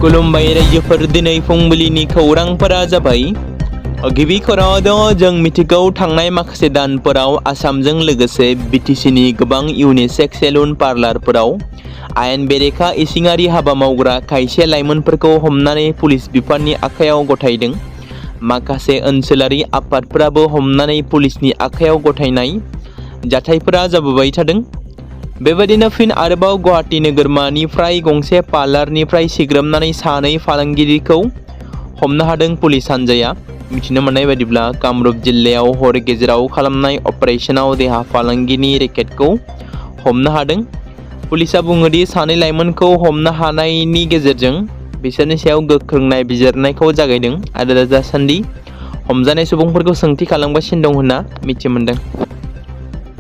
खुलुमबाय रायजोफोर, दिनै फुंबिलिनि खौरांफोरा जाबाय। गिबि खौराङाव दङ जों मिथिगौ थांनाय माखासे दानफोराव आसामजों लोगोसे बिटिसिनि गोबां इउनिसेक्स सेलुन पार्लारफोराव आयेन बेरेखा इसिङारि हाबा मावग्रा खायसे लाइमोनफोरखौ हमनानै पुलिस बिफाननि आखायाव गथायदों। माखासे ओनसोलारि आफादफोराबो हमनानै पुलिसनि आखायाव गथायनाय जाथायफोरा जाबोबाय थादों। बेबायदिनो फिन आरोबाव गुवाहाटी नोगोरमानिफ्राय गंसे पार्लारनिफ्राय सिग्रोमनानै सानै फालांगिरिखौ हमनो हादों पुलिस हान्जाया। मिथिनो मोननाय बायदिब्ला कामरुप जिल्लायाव हर गेजेराव खालामनाय अपारेशनाव देहा फालांगिनि रेकेटखौ हमनो हादों। पुलिसा बुङोदि सानै लाइमोनखौ हमनो हानायनि गेजेरजों बिसोरनि सायाव गोख्रों नायबिजिरनायखौ जागायदों आरो दासान्दि हमजानाय सुबुंफोरखौ सोंथि खालामगासिनो दं होनना मिथि मोनदों।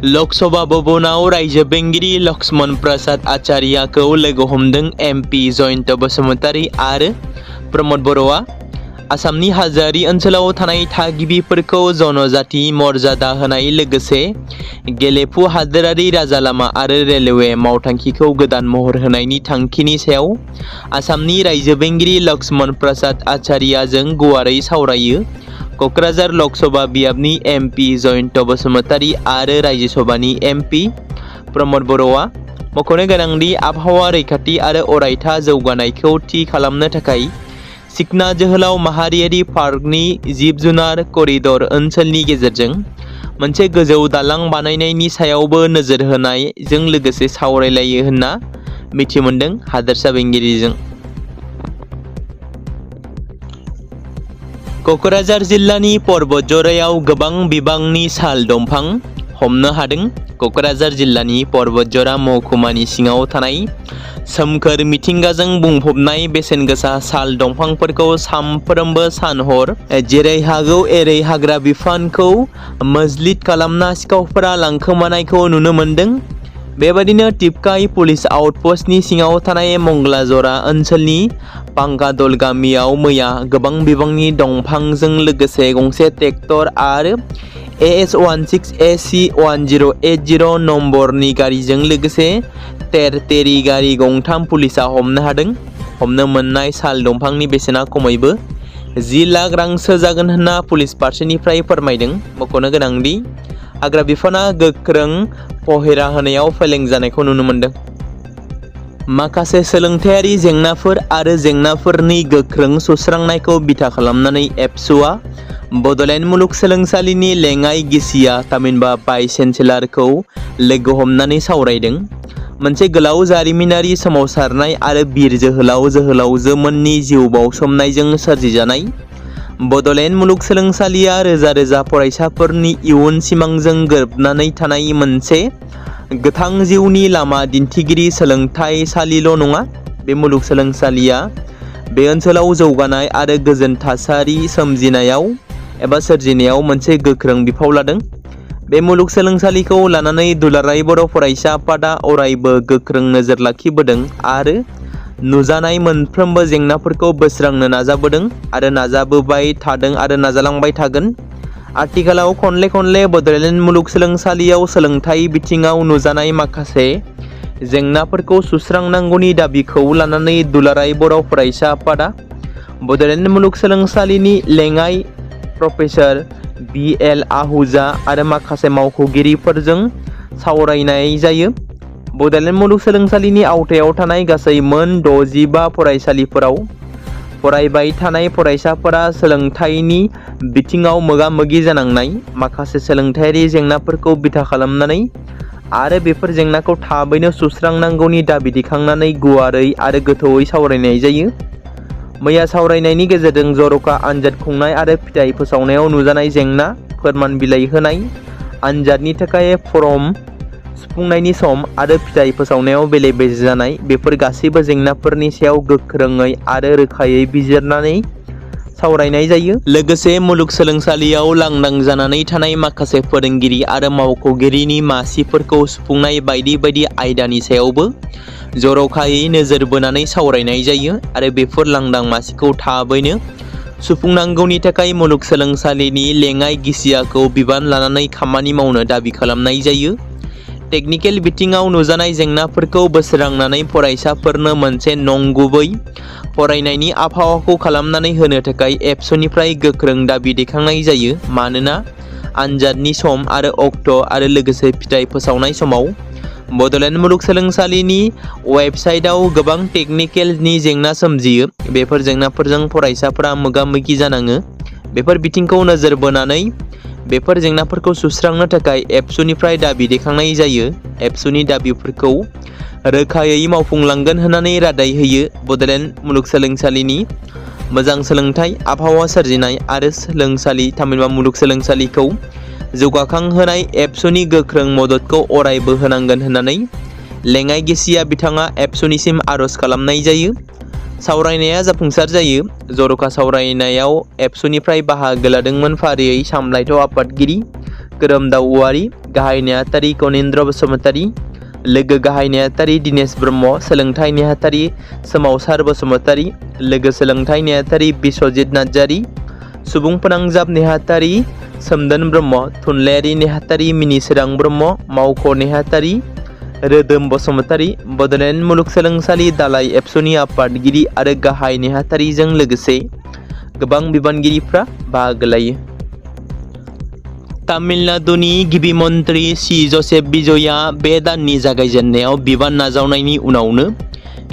लकसभा भवनाव रायजो बेंगिरि लक्ष्मण प्रसाद आचार्यखौ लोगो हमदों एमपि जयन्त बसुमतारी आरो प्रमद बर'आ। आसामनि हाजोआरि ओनसोलाव थानाय थागिबिफोरखौ जनजाति मर्यादा होनाय लोगोसे गेलेफु हादोरारि राजालामा आरो रेलवे मावथांखिखौ गोदान महर होनायनि थांखिनि सायाव आसामनि रायजो बेंगिरि लक्ष्मण प्रसाद आचार्यजों गुवारै सावरायो। क'क्राझार लकसभा बियाबनि एमपि जयन्त बसुमतारी आरो रायजोसभानि एमपि प्रमद बर'आ मख'नो गोनांदि आबहावा रैखाथि आरो अरायथा जौगानायखौ थि खालामनो थाखाय सिखना जोहोलाव माहारियारि पार्कनि जिब-जुनार करिडर ओनसोलनि गेजेरजों मोनसे गोजौ दालां बानायनायनि सायावबो नोजोर होनायजों लोगोसे सावरायलायो होनना मिथि मोनदों हादोरसा बेंगिरिजों। क'क्राझार जिल्लानि पर्बतजरायाव गोबां बिबांनि साल दंफां हमनो हादों। क'क्राझार जिल्लानि पर्बतजरा महकुमानि सिङाव थानाय सोमखोर मिथिंगाजों बुंफबनाय बेसेन गोसा साल दंफांफोरखौ सानफ्रोमबो सान-हर जेरै हागौ एरै हाग्रा बिफानखौ मोज्लिद खालामना सिखावफोरा लांखोमानायखौ नुनो मोन्दों। बेबादिनो टिपकाइ पुलिस आउटपस्टनि सिङाव थानाय मंगलाजरा ओनसोलनि पांगादल गामियाव मैया गोबां बिबांनि दंफांजों लोगोसे गंसे ट्रेक्टर आरो AS16AC1080 नम्बरनि गारिजों लोगोसे टेरि गारि गंथाम पुलिसा हमनो हादों। हमनो मोननाय साल दंफांनि बेसेना खमैबो 10 लाख रांसो जागोन होनना पुलिस फारसेनिफ्राय फोरमायदों। मख'नो गोनांदि हाग्रा बिफाना गोख्रों पहेरा होनायाव फेलें जानायखौ नुनो मोन्दों। माखासे सोलोंथायारि जेंनाफोर आरो जेंनाफोरनि गोख्रों सुस्रांनायखौ बिथा खालामनानै एबसुआ बड'लेण्ड मुलुगसोलोंसालिनि लेङाइ गिसिया थामहिनबा भाइस चेन्सेलरखौ लोगो हमनानै सावरायदों। मोनसे गोलाव जारिमिनारि सोमावसारनाय आरो बिर जोहोलाव जोहोलावजोमोननि जिउ बाउसोमनायजों सोरजिजानाय बड'लेण्ड मुलुगसोलोंसालिया रोजा रोजा फरायसाफोरनि इयुन सिमांजों गोरोबनानै थानाय मोनसे गोथां जिउनि लामा दिन्थिगिरि सोलोंथायसालिल' नङा। बे मुलुगसोलोंसालिया बे ओनसोलाव जौगानाय आरो गोजोन थासारि सोरजिनायाव मोनसे गोख्रों बिफाव लादों। बे मुलुगसोलोंसालिखौ लानानै दुलाराय बर' फरायसा आफादा अरायबो गोख्रों नोजोर लाखिबोदों आरो नुजानाय मोनफ्रोमबो जेंनाफोरखौ बोस्रांनो नाजाबोदों आरो नाजाबोबाय थादों आरो नाजालांबाय थागोन। आथिखालाव खनले खनले बड'लेण्ड मुलुगसोलोंसालियाव सोलोंथाइ बिथिङाव नुजानाय माखासे जेंनाफोरखौ सुस्रांनांगौनि दाबिखौ लानानै दुलाराय बर' फरायसा आफादा बड'लेण्ड मुलुगसोलोंसालिनि लेङाइ प्रफेसार BL आहूजा आरो माखासे मावख'गिरिफोरजों सावरायनाय जायो। बड'लेण्ड मुलुगसोलोंसालिनि आवथायाव थानाय गासै मोन 65 फरायसालिफोराव फरायबाय थानाय फरायसाफोरा सोलोंथाइनि बिथिङाव मोगा-मोगि जानांनाय माखासे सोलोंथायारि जेंनाफोरखौ बिथा खालामनानै आरो बेफोर जेंनाखौ थाबैनो सुस्रांनांगौनि दाबि दैखांनानै गुवारै आरो गोथौयै सावरायनाय जायो। मैया सावरायनायनि गेजेरजों जर'खा आनजाद खुंनाय आरो फिथाइ फोसावनायाव नुजानाय जेंना, फोरमान बिलाइ होनाय, आनजादनि थाखाय फर्म सुफुंनायनि सम आरो फिथाइ फोसावनायाव बेले-बेजे जानाय बेफोर गासैबो जेंनाफोरनि सायाव गोख्रोङै आरो रोखायै बिजिरनानै सावरायनाय जायो। लोगोसे मुलुगसोलोंसालियाव लांदां जानानै थानाय माखासे फोरोंगिरि आरो मावख'गिरिनि मासिफोरखौ सुफुंनाय बायदि बायदि आयदानि सायावबो जर'खायै नोजोर बोनानै सावरायनाय जायो आरो बेफोर लांदां मासिखौ थाबैनो सुफुंनांगौनि थाखाय मुलुगसोलोंसालिनि लेङाइ गिसियाखौ बिबान लानानै खामानि मावनो दाबि खालामनाय जायो। टेक्निकेल बिथिङाव नुजानाय जेंनाफोरखौ बोस्रांनानै फरायसाफोरनो मोनसे नंगुबै फरायनायनि आबहावाखौ खालामनानै होनो थाखाय एबसुनिफ्राय गोख्रों दाबि दैखांनाय जायो। मानोना आनजादनि सम आरो अक्ट' आरो लोगोसे फिथाइ फोसावनाय समाव बड'लेण्ड मुलुगसोलोंसालिनि वेबसाइटआव गोबां टेकनिकेलनि जेंना सोमजियो। बेफोर जेंनाफोरजों फरायसाफोरा मोगा-मोगि जानाङो। बेफोर बिथिंखौ नोजोर बोनानै बेफोर जेंनाफोरखौ सुस्रांनो थाखाय एबसुनिफ्राय दाबि दैखांनाय जायो। एबसुनि दाबिफोरखौ रोखायै मावफुंलांगोन होननानै रादाय होयो। बड'लेण्ड मुलुगसोलोंसालिनि मोजां सोलोंथाइ आबहावा सोरजिनाय आरो थामहिनबा मुलुगसोलोंसालिखौ जौगाखांहोनाय एबसुनि गोख्रों मददखौ अरायबो होनांगोन होननानै लेङाइ गिसिया बिथाङा एबसुनिसिम आर'ज खालामनाय जायो। सावरायनाया जाफुंसार जायो। जर'खा सावरायनायाव एबसुनिफ्राय बाहागो लादोंमोन फारियै सामलायथ' आफादगिरि खोरोमदाव औवारी, गाहाय नेहाथारि गनेन्द्र बसुमतारी, लोगो गाहाय नेहाथारि दिनेश ब्रह्म, सोलोंथाइ नेहाथारि सोमावसार बसुमतारी, लोगो सोलोंथाइ नेहाथारि बिस्वजित नार्जारी, सुबुं फोनांजाब नेहाथारि सोमदोन ब्रह्म, थुनलाइयारि नेहाथारि मिनिसोरां ब्रह्म, मावख' नेहाथारि रोदोम बसुमतारी, बड'लेण्ड मुलुगसोलोंसालि दालाइ एबसुनि आफादगिरि आरो गाहाय नेहाथारिजों लोगोसे गोबां बिबानगिरिफ्रा बाहागो लायो। तामिलनाडुनि गिबि मन्त्रि सि जसेफ बिजयआ बे दाननि जागायजेननायाव बिबान नाजावनायनि उनावनो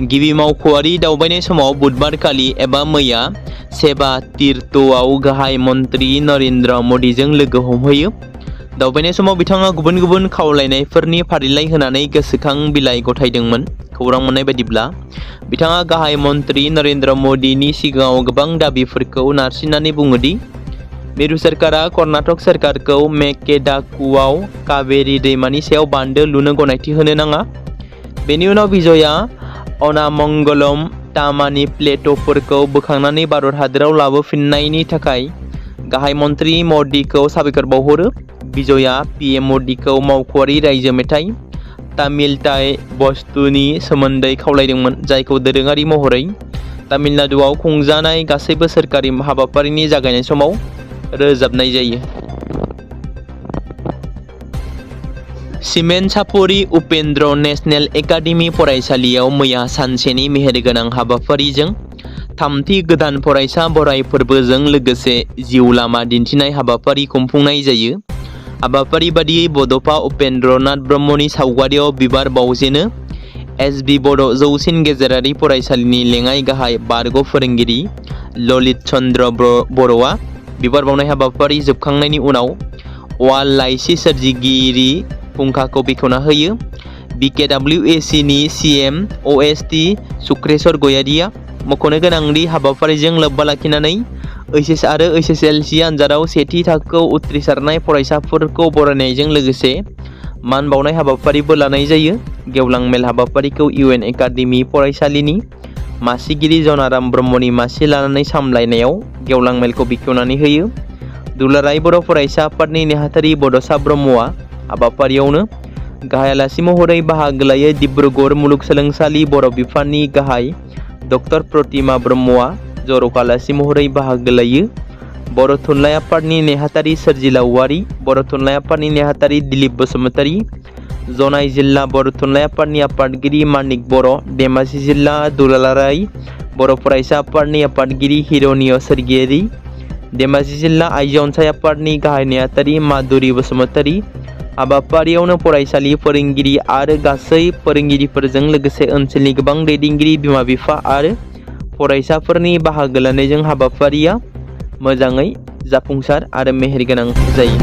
गिबि मावख'आरि दावबायनाय समाव बुधबारखालि एबा मैया सेबा तीर्थआव गाहाय मन्त्रि नरेन्द्र मदिजों लोगो हमहैयो। दावबायनाय समाव बिथाङा गुबुन गुबुन खावलायनायफोरनि फारिलाइ होनानै गोसोखां बिलाइ गथायदोंमोन। खौरां मोननाय बायदिब्ला बिथाङा गाहाय मन्त्रि नरेन्द्र मदिनि सिगाङाव गोबां दाबिफोरखौ नारसिननानै बुङोदि मिरु सोरखारा कर्नाटक सोरखारखौ मेकेदाकुआव कावेरी दैमानि सायाव बान्दो लुनो गनायथि होनो नाङा। बेनि उनाव बिजयआ अनामंगलम तामानि प्लेट'फोरखौ बोखांनानै भारत हादोराव लाबोफिननायनि थाखाय गाहाय मन्त्रि मदिखौ साबायखर बावहरो। बिजयआ पिएम मदिखौ मावख'आरि रायजो मेथाइ तामिलताई बस्तुनि सोमोन्दै खावलायदोंमोन, जायखौ दोरोङारि महरै तामिलनाडुआव खुंजानाय गासैबो सोरखारि हाबाफारिनि जागायनाय समाव रोजाबनाय जायो। सिमेन्सापुरी उपेन्द्र नेशनेल एकाडेमि फरायसालियाव मैया सानसेनि मेहेरगोनां हाबाफारिजों थामथि गोदान फरायसा बराय फोरबोजों लोगोसे जिउ लामा दिन्थिनाय हाबाफारि खुंफुंनाय जायो। हाबाफारि बादियै बड'फा उपेन्द्र नाथ ब्रह्मनि सावगारियाव बिबार बावजेनो एसबि बड' जौसिन गेजेरारि फरायसालिनि लेङाइ गाहाय बारग' फोरोंगिरि ललित चन्द्र बर'आ बिबार बावनाय हाबाफारि जोबखांनायनि उनाव वाल लाइसि सोरजिगिरि फुंखाखौ बेखेवना होयो। BKWACनि CM OST सुक्रेश्वर गयारिया मख'नो गोनांदि हाबाफारिजों लोब्बा लाखिनानै HS आरो HSLC आनजादाव सेथि थाखोआव उथ्रिसारनाय फरायसाफोरखौ बरायनायजों लोगोसे मान बावनाय हाबाफारिबो लानाय जायो। गेवलां मेल हाबाफारिखौ UN एकाडेमि फरायसालिनि मासिगिरि जनाराम ब्रह्मनि मासि लानानै सामलायनायाव गेवलां मेलखौ बेखेवनानै होयो। दुलाराय बर' फरायसा आफादनि नेहाथारि बड'सा ब्रह्मआ हाबाफारियावनो गाहाय आलासि महरै बाहागो लायो। डिब्रुगड़ मुलुगसोलोंसालि बर' बिफाननि गाहाय डक्टर प्रतिमा ब्रह्मआ जर'खा आलासि महरै बाहागो लायो। बर' थुनलाइ आफादनि नेहाथारि सोरजिला औवारी, बर' थुनलाइ आफादनि नेहाथारि दिलीप बसुमतारी, जनाई जिल्ला बर' थुनलाइ आफादनि आफादगिरि मानिक बर', धेमाजि जिल्ला दुलाराय बर' फरायसा आफादनि आफादगिरि हिर'निय सोरगियारि, धेमाजि जिल्ला आइजो अनसाइ आफादनि गाहाय नेहाथारि माधुरि बसुमतारी। हाबाफारियावनो फरायसालि फोरोंगिरि आरो गासै फोरोंगिरिफोरजों लोगोसे ओनसोलनि गोबां दैदेनगिरि, बिमा-बिफा आरो फरायसाफोरनि बाहागो लानायजों हाबाफारिया मोजाङै जाफुंसार आरो मेहेरगोनां जायो।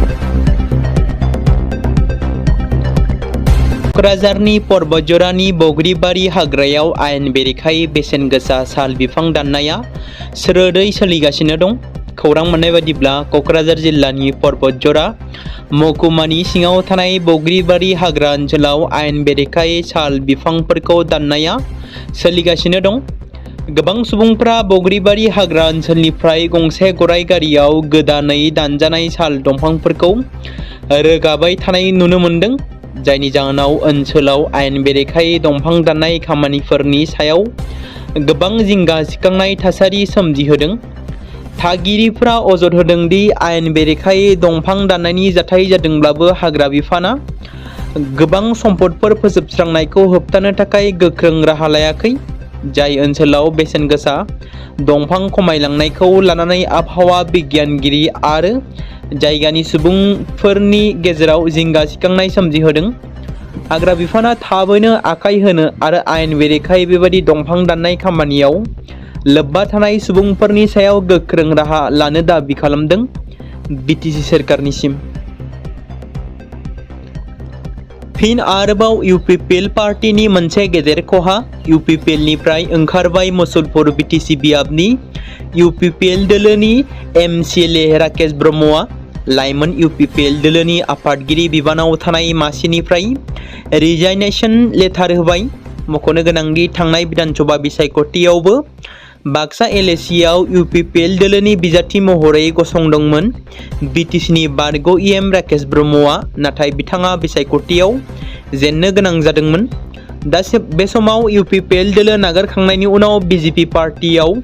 क'क्राझारनि पर्बतजरानि बग्रिबारि हाग्रायाव आयेन बेरेखायै बेसेन गोसा साल बिफां दाननाया स्रोदै सोलिगासिनो दं। खौरां मोननाय बादिब्ला क'क्राझार जिल्लानि पर्बतजरा महकुमानि सिङाव थानाय बग्रिबारि हाग्रा ओनसोलाव आयेन बेरेखायै साल बिफांफोरखौ दाननाया सोलिगासिनो दं। गोबां सुबुंफ्रा बग्रिबारि हाग्रा ओनसोलनिफ्राय गंसे गराइ गारियाव गोदानै दानजानाय साल दंफांफोरखौ रोगाबाय थानाय नुनो मोन्दों, जायनि जाहोनाव ओनसोलाव आयेन बेरेखायै दंफां दाननाय खामानिफोरनि सायाव गोबां जिंगा सिखांनाय थासारि सोमजिहोदों। थागिरिफ्रा अजद होदों दि आयेन बेरेखायै दंफां दाननायनि जाथाय जादोंब्लाबो हाग्रा बिफाना गोबां सम्पदफोर फोजोबस्रांनायखौ होबथानो थाखाय गोख्रों राहा लायाखै, जाय ओनसोलाव बेसेन गोसा दंफां खमायलांनायखौ लानानै आबहावा बिगियानगिरि आरो जायगानि सुबुंफोरनि गेजेराव जिंगा सिखांनाय सोमजिहोदों। हाग्रा बिफाना थाबैनो आखाय होनो आरो आयेन बेरेखायै बेबादि दंफां दाननाय खामानियाव लोब्बा थानाय सुबुंफोरनि सायाव गोख्रों राहा लानो दाबि खालामदों। बिटिसि सोरखारनिसिम फिन आरोबाव इउपिपिएल पार्टीनि मोनसे गेदेर खहा। इउपिपिएलनिफ्राय ओंखारबाय मुसलपुर बिटिसि बियाबनि इउपिपिएल दोलोनि एमसिएलए राकेश ब्रह्मआ लाइमोन इउपिपिएल दोलोनि आफादगिरि बिबानाव थानाय मासिनिफ्राय रिजाइनेशन लेटार होबाय। मख'नो गोनांदि थांनाय विधानसभा बिसायख'थियावबो बाक्सा एलएसिआव इउपिपिएल दोलोनि बिजाथि महरै गसंदोंमोन बिटिसिनि बारग' इएम राकेश ब्रह्मआ, नाथाय बिथाङा बिसायख'थियाव जेननो गोनां जादोंमोन। दा बे समाव इउपिपिएल दोलो नागारखांनायनि उनाव बिजेपि पार्टीयाव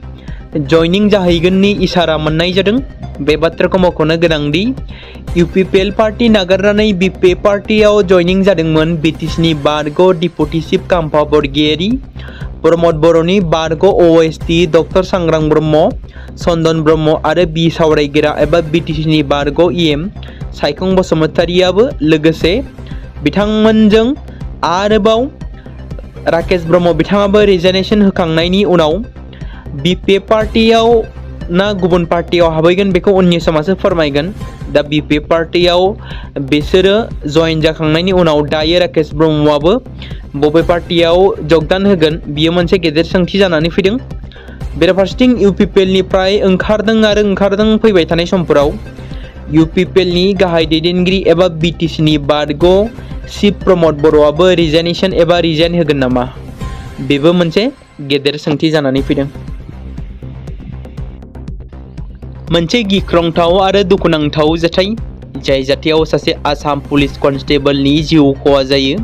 जयनिं जाहैगोननि इसारा मोननाय जादों। बे बाथ्राखौ मख'नो गोनांदि इउपिपिएल पार्टी नागारनानै बिपि पार्टीयाव जयनिं जादोंमोन बिटिसिनि बारग' डिपुटि चिफ खाम्फा बरगयारि, प्रमद बर'नि बारग' ओएसडि डक्टर सांग्रां ब्रह्म, चन्दन ब्रह्म आरो बि सावरायगिरा एबा बिटिसिनि बारग' इएम सायखं बसुमतारियाबो लोगोसे बिथांमोनजों आरोबाव राकेश ब्रह्म बिथाङाबो रिजाइनेशन होखांनायनि उनाव बिपि पार्टीयाव ना गुबुन पार्टीयाव हाबहैगोन बेखौ उननि समासो फोरमायगोन। दा बिपि पार्टीयाव बिसोरो जयेन जाखांनायनि उनाव दायो राकेश ब्रह्मआबो बबे पार्टीयाव जगदान होगोन बियो मोनसे गेदेर सोंथि जानानै फैदों। बेराफारसेथिं इउपिपिएलनिफ्राय ओंखारदों फैबाय थानाय समफोराव इउपिपिएलनि गाहाय दैदेनगिरि एबा बिटिसिनि बारग' चिफ प्रमद बर'आबो रिजाइनेशन एबा रिजाइन होगोन नामा, बेबो मोनसे गेदेर सोंथि जानानै फैदों। मोनसे गिख्रंथाव आरो दुखुनांथाव जाथाय, जाय जाथायाव सासे आसाम पुलिस कनस्टेबलनि जिउ खहा जायो।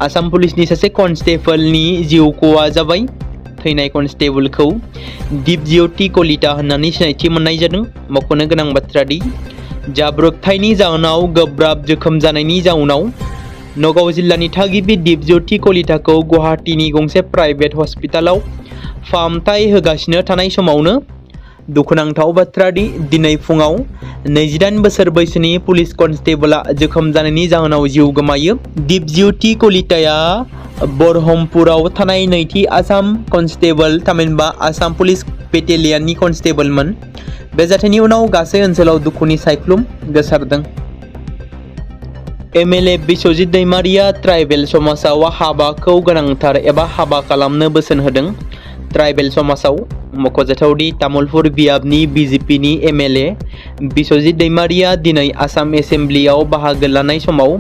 आसाम पुलिसनि सासे कनस्टेबलनि जिउ खहा जाबाय। थैनाय कनस्टेबलखौ दिपज्योति कलिता होननानै सिनायथि मोननाय जादों। मख'नो गोनां बाथ्रा दि जाब्रबथायनि जाहोनाव गोब्राब जोखोम जानायनि जाउनाव नगाव जिल्लानि थागिबि दिपज्योति कलिताखौ गुवाहाटीनि गंसे प्राइभेट हस्पिटालाव फाहामथाय होगासिनो थानाय समावनो दुखुनांथाव बाथ्रा दि दिनै फुङाव 28 बोसोर बैसोनि पुलिस कनस्टेबलआ जोखोम जानायनि जाहोनाव जिउ गोमायो। दिपज्योति कलिताया बरहमपुराव थानाय नैथि आसाम कनस्टेबल थामहिनबा आसाम पुलिस बेटेलियननि कनस्टेबलमोन। बे जाथायनि उनाव गासै ओनसोलाव दुखुनि सायख्लुम गोसारदों। एमएलए बिस्वजित दैमारिया ट्राइबेल समाजाव हाबाखौ गोनांथार एबा हाबा खालामनो बोसोन होदों। ट्राइबेल समाजाव मख'जाथावदि तामुलपुर बियाबनि बिजेपिनि एमएलए बिस्वजित दैमारिया दिनै आसाम एसेम्ब्लियाव बाहागो लानाय समाव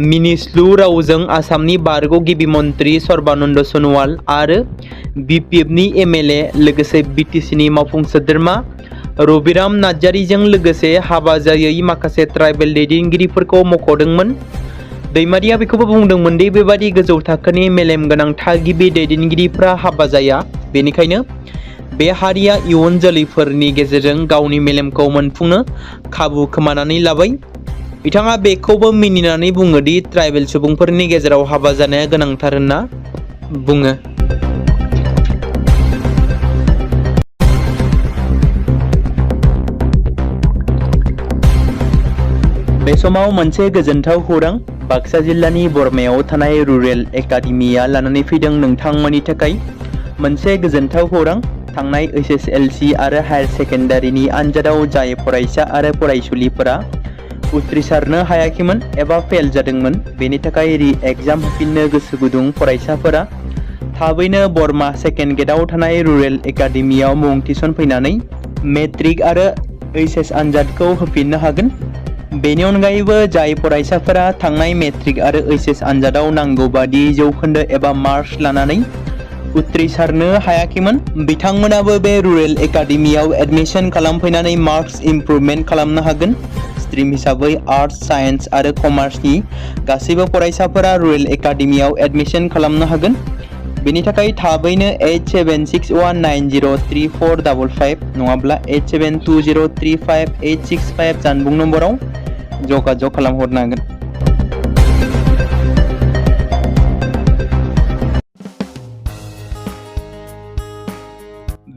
मिनिस्लु रावजों आसामनि बारग' गिबि मन्त्रि सर्बानन्द सन'वाल आरो बिपिएफनि एमएलए लोगोसे बिटिसिनि मावफुं सोद्रोमा रबिराम नार्जारिजों लोगोसे हाबा जायै माखासे ट्राइबेल दैदेनगिरिफोरखौ मख'दोंमोन। दैमारिया बेखौबो बुंदोंमोन दि बेबादि गोजौ थाखोनि मेलेम गोनां थागिबि दैदेनगिरिफ्रा हाबा जाया, बेनिखायनो बे हारिया इयुन जोलैफोरनि गेजेरजों गावनि मेलेमखौ मोनफुंनो खाबु खोमानानै लाबाय। बिथाङा बेखौबो मिनिनानै बुङो दि ट्राइबेल सुबुंफोरनि गेजेराव हाबा जानाया गोनांथार होनना बुङो। बे समाव मोनसे गोजोनथाव खौरां बाक्सा जिल्लानि बरमायाव थानाय रुरेल एकाडेमिया लानानै फैदों नोंथांमोननि थाखाय मोनसे गोजोनथाव खौरां। थांनाय एसएसएलसी आरो हायार सेकेन्डारिनि आनजादाव जाय फरायसा आरो फरायसुलिफोरा उथ्रिसारनो हायाखैमोन एबा फेल जादोंमोन, बेनि थाखाय रि एग्जाम होफिननो गोसो गुदुं फरायसाफोरा थाबैनो बरमा सेकेन्ड गेटआव थानाय रुरेल एकाडेमियाव मुं थिसनफैनानै मेट्रिक आरो एचएस आनजादखौ होफिननो हागोन। बेनि अनगायैबो जाय फरायसाफोरा थांनाय मेट्रिक आरो एचएस आनजादाव नांगौ बादि जौखोन्दो एबा मार्क्स लानानै उथ्रिसारनो हायाखैमोन, बिथांमोनाबो बे रुरेल एकाडेमियाव एडमिशन खालामफैनानै मार्क्स इमप्रुभमेन्ट खालामनो हागोन। स्ट्रिम हिसाबै आर्ट्स, साइन्स आरो कमार्सनि गासैबो फरायसाफोरा रुरेल एकाडेमियाव एडमिशन खालामनो हागोन। बेनि थाखाय थाबैनो 8761903455 नङाब्ला 8720358565 जानबुं नम्बराव जगाजग खालामहरनो हागोन।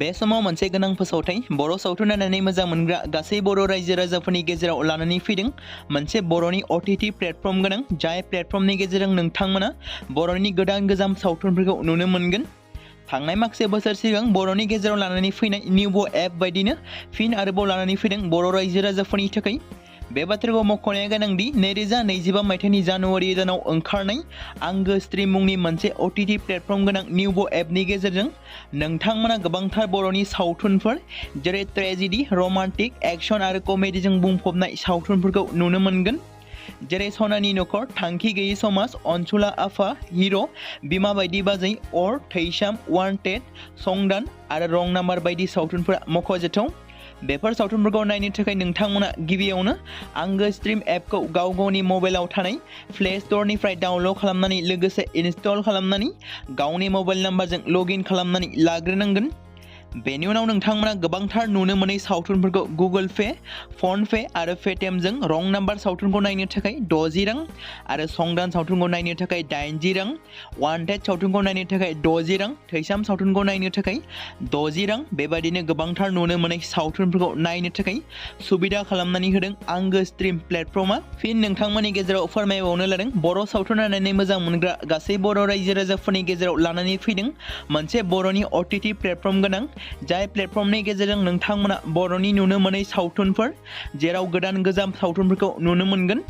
बे समाव मोनसे गोनां फोसावथाय बर' सावथुन नायनानै मोजां मोनग्रा गासै बर' रायजो राजाफोरनि गेजेराव लानानै फैदों मोनसे बर'नि OTT प्लेटफर्म गोनां जाय प्लेटफर्मनि गेजेरजों नोंथांमोना बर'नि गोदान सावथुनफोरखौ नुनो मोनगोन। थांनाय माखासे बोसोर सिगां बर'नि गेजेराव लानानै फैनाय निउबो एप बायदिनो फिन आरोबाव लानानै फैदों बर' रायजो राजाफोरनि थाखाय। बे बाथ्राखौ मख'नाया गोनांदि 2025 मायथाइनि जानुवारि दानाव ओंखारनाय आंगो स्ट्रीम मुंनि मोनसे OTT प्लेटफर्म गोनां निउबो एपनि गेजेरजों नोंथांमोना गोबांथार बर'नि सावथुनफोर जेरै ट्रेजेडी, रमान्टिक, एक्शन आरो कमेडीजों बुंफबनाय सावथुनफोरखौ नुनो मोनगोन। जेरै सनानि नखर, थांखि गैयै समाज, अनसुला आफा, हिर', बिमा बायदि बाजै, अर, थैसाम, वान्टेड, संदान आरो रं नाम्बार बायदि सावथुनफोरा मख'जाथाव। बेफोर सावथुनफोरखौ नायनो थाखाय नोंथांमोना गिबियावनो आंगो स्ट्रीम एपखौ गावनि मबाइलाव थानाय प्ले स्ट'रनिफ्राय डाउनल'ड खालामनानै लोगोसे इनस्टल खालामनानै गावनि मबाइल नाम्बारजों लगइन खालामनानै लाग्रोनांगोन। बेनि उनाव नोंथांमोना गोबांथार नुनो मोनै सावथुनफोरखौ गुगोल पे, फन पे आरो पेटीएमजों रं नाम्बार सावथुनखौ नायनो थाखाय 60 रां आरो संदान सावथुनखौ नायनो थाखाय 80 रां, वान्टेड सावथुनखौ नायनो थाखाय 60 रां, थैसाम सावथुनखौ नायनो थाखाय 60 रां बेबादिनो गोबांथार नुनो मोनै सावथुनफोरखौ नायनो थाखाय सुबिदा खालामनानै होदों आंगो स्ट्रीम प्लेटफर्मा। फिन नोंथांमोननि गेजेराव फोरमायबावनो लादों बर' सावथुन नायनानै मोजां मोनग्रा गासै बर' रायजो राजाफोरनि गेजेराव लानानै फैदों मोनसे बर'नि OTT प्लेटफर्म गोनां जाय प्लेटफर्मनि गेजेरजों नोंथांमोना बर'नि नुनो मोनै सावथुनफोर जेराव गोदान सावथुनफोरखौ नुनो मोनगोन।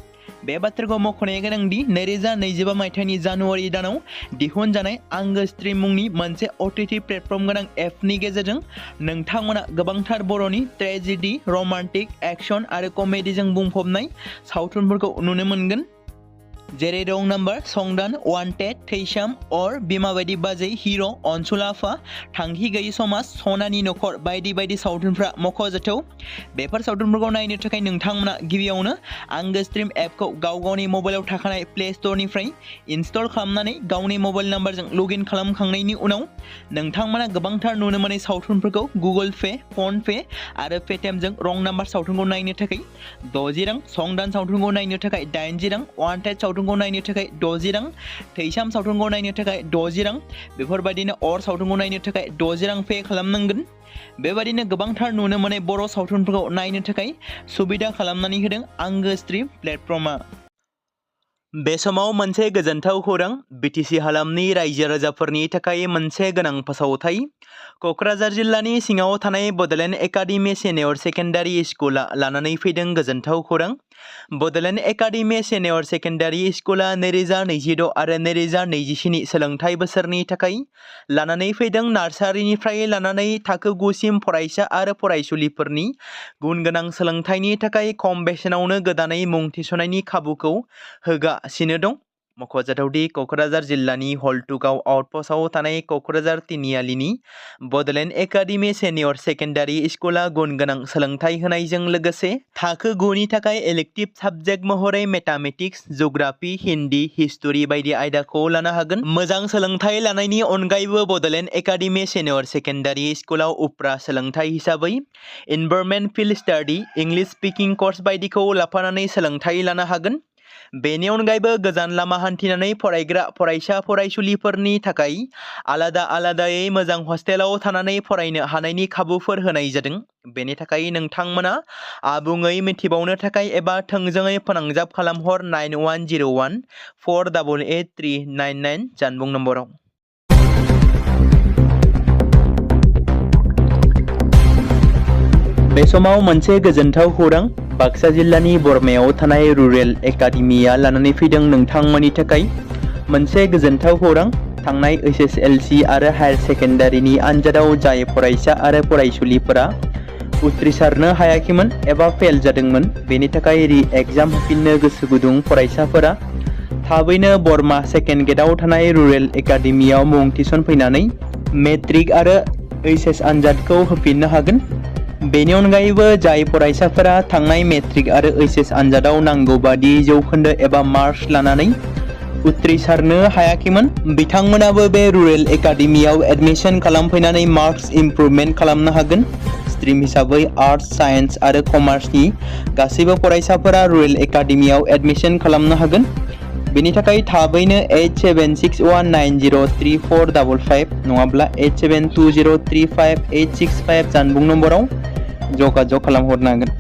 बे बाथ्राखौ मख'नाया गोनांदि 2025 मायथाइनि जानुवारि दानाव दिहुनजानाय आंगो स्ट्रीम मुंनि मोनसे OTT प्लेटफर्म गोनां एपनि गेजेरजों नोंथांमोना गोबांथार बर'नि ट्रेजेडी, रमान्टिक, एक्शन आरो कमेडीजों बुंफबनाय सावथुनफोरखौ नुनो मोनगोन। जेरै रं नाम्बार, संदान, वान्टेड, थैसाम, अर, बिमा बायदि बाजै, हिर', अनसुला आफा, थांखि गैयै समाज, सनानि नखर बायदि बायदि सावथुनफ्रा मख'जाथाव। बेफोर सावथुनफोरखौ नायनो थाखाय नोंथांमोना गिबियावनो आंगो स्ट्रीम एपखौ गावनि मबाइलाव थाखानाय प्ले स्ट'रनिफ्राय इनस्टल खालामनानै गावनि मबाइल नाम्बारजों लगइन खालामखांनायनि उनाव नोंथांमोना गोबांथार नुनो मोनै सावथुनफोरखौ गुगोल पे, फन पे आरो पेटीएमजों रं नाम्बार सावथुनखौ नायनो थाखाय 60 रां, संदान सावथुनखौ नायनो थाखाय 80 रां, वान्टेड सावथुनखौ नायनो थाखाय 60 रां, थैसाम सावथुनखौ नायनो थाखाय 60 रां बेफोरबायदिनो अर सावथुनखौ नायनो थाखाय 60 रां पे खालामनांगोन। बेबायदिनो गोबांथार नुनो मोनै बर' सावथुनफोरखौ नायनो थाखाय सुबिदा खालामनानै होदों आंगो स्ट्रीम प्लेटफर्मा। बे समाव मोनसे गोजोनथाव खौरां BTC हालामनि रायजो राजाफोरनि थाखाय मोनसे गोनां फोसावथाय। क'क्राझार जिल्लानि सिङाव थानाय बड'लेण्ड एकाडेमि सिनियर सेकेन्डारि स्कुला लानानै फैदों गोजोनथाव खौरां। बड'लेण्ड एकाडेमि सिनियर सेकेन्डारि स्कुला 2026 आरो 2027 सोलोंथाइ बोसोरनि थाखाय लानानै फैदों नार्सारिनिफ्राय लानानै थाखो 9 सिम फरायसा आरो फरायसुलिफोरनि गुन गोनां सोलोंथाइनि थाखाय खम बेसेनावनो गोदानै मुं थिसननायनि खाबुखौ होगासिनो दं। मख'जाथावदि क'क्राझार जिल्लानि हल्टुगाव आउटपस्टआव थानाय क'क्राझार तिनिआलिनि बड'लेण्ड एकाडेमि सिनियर सेकेन्डारि स्कुला गुन गोनां सोलोंथाइ होनायजों लोगोसे थाखो 9 नि थाखाय इलेक्टिभ साबजेक्ट महरै मेथामेटिक्स, जिअ'ग्राफि, हिन्दी, हिस्टरि बायदि आयदाखौ लानो हागोन। मोजां सोलोंथाइ लानायनि अनगायैबो बड'लेण्ड एकाडेमि सिनियर सेकेन्डारि स्कुलाव उफ्रा सोलोंथाइ हिसाबै environment field study, English speaking course बायदिखौ लाफानानै सोलोंथाइ लानो हागोन। बेनि अनगायैबो गोजान लामा हान्थिनानै फरायग्रा फरायसा फरायसुलिफोरनि थाखाय आलादायै मोजां हस्टेलाव थानानै फरायनो हानायनि खाबुफोर होनाय जादों। बेनि थाखाय नोंथांमोना आबुङै मिथिबावनो थाखाय एबा थोंजोङै फोनांजाब खालामहर 9101 488 399 जानबुं नम्बराव। बे समाव मोनसे गोजोनथाव खौरां बाक्सा जिल्लानि बरमायाव थानाय रुरेल एकाडेमिया लानानै फैदों नोंथांमोननि थाखाय मोनसे गोजोनथाव खौरां। थांनाय SSLC आरो हायार सेकेन्डारिनि आनजादाव जाय फरायसा आरो फरायसुलिफोरा उथ्रिसारनो हायाखैमोन एबा फेल जादोंमोन बेनि थाखाय रि-एग्जाम होफिननो गोसो गुदुं फरायसाफोरा थाबैनो बरमा सेकेन्ड गेटआव थानाय रुरेल एकाडेमियाव मुं थिसनफैनानै मेट्रिक आरो HS आनजादखौ होफिननो हागोन। बेनि अनगायैबो जाय फरायसाफोरा थांनाय मेट्रिक आरो HS आनजादाव नांगौ बादि जौखोन्दो एबा मार्क्स लानानै उथ्रिसारनो हायाखैमोन बिथांमोनाबो बे रुरेल एकाडेमियाव एडमिशन खालामफैनानै मार्क्स इमप्रुभमेन्ट खालामनो हागोन। स्ट्रिम हिसाबै आर्ट्स, साइन्स आरो कमार्सनि गासैबो फरायसाफोरा रुरेल एकाडेमियाव एडमिशन खालामनो हागोन। बेनि थाखाय थाबैनो 8761903455 नङाब्ला 8720358665 जानबुं नम्बराव जगाजग खालामहरनो हागोन।